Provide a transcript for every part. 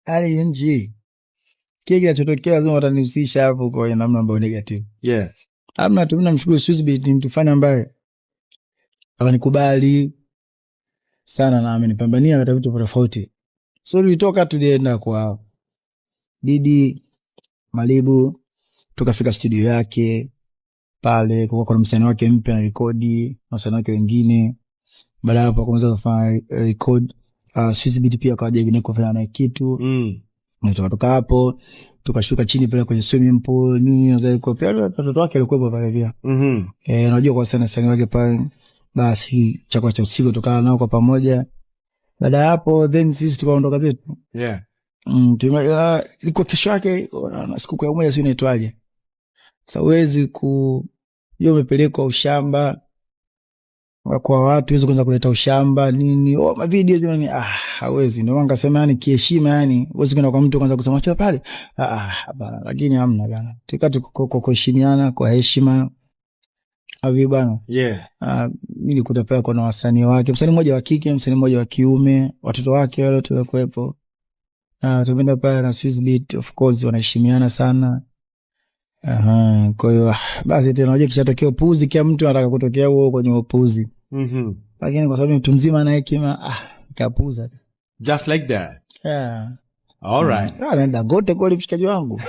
Hali nchi kile kinachotokea lazima watanihusisha hapo kwa namna ambayo negative. Amna tu, mimi namshukuru Swizz Beatz, ni mtu fulani ambaye amenikubali sana na amenipambania katika vitu tofauti. So tulitoka, tulienda kwa Didi Malibu, tukafika studio yake pale, kulikuwa kuna msanii wake mpya na rekodi na wasanii wake wengine. Baada ya hapo akaanza kufanya record, Swizz Beatz pia akaja hivi kufanya naye kitu. Na tukatoka hapo tukashuka chini pale kwenye swimming pool nini, na kwa pia watoto wake walikuwepo pale pia. Eh, unajua kwa sana sana wake pale, basi chakula cha usiku tukala nao kwa pamoja. Baada ya hapo then sisi tukaondoka zetu. Ilikuwa kesho yake sikukuu ya Umoja, sio inaitwaje? Sasa huwezi ku hiyo umepelekwa ushamba kwa watu, huwezi kuanza kuleta ushamba nini, oh, mavideo nini, ah, hawezi. Ndio maana nikasema yani kiheshima, yani huwezi kwenda kwa mtu kwanza kusema acha pale, ah, hapana. Lakini hamna bana, tukaa tu kwa kuheshimiana kwa heshima avi bana. Ah, mimi nilikuta pale kuna wasanii wake, msanii mmoja wa kike, msanii mmoja wa kiume, watoto wake wale wote walikuwepo. Ah, tumeenda pale na Swizz Beatz, of course wanaheshimiana sana. Aha, kwa hiyo basi tena unajua kishatokea upuzi, kila mtu anataka kutokea huo kwenye upuzi. Lakini kwa sababu mtu mzima ana hekima, kapuza. Just like that. Yeah. All right. Ah, na Dangote kweli mshikaji wangu.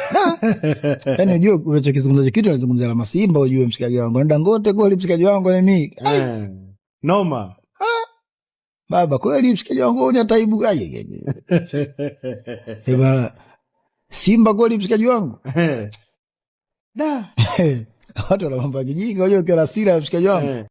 Yaani unajua unachokizungumza kitu unazungumzia kama Simba, ujue mshikaji wangu. Na Dangote kweli mshikaji wangu na mimi. Eh, noma. Baba kweli mshikaji wangu ni ataibu. Ai, ai, ai. Eh, bana. Simba kweli mshikaji wangu. Da. Watu wana mambo ya kijinga, unajua ukiwa na hasira mshikaji wangu.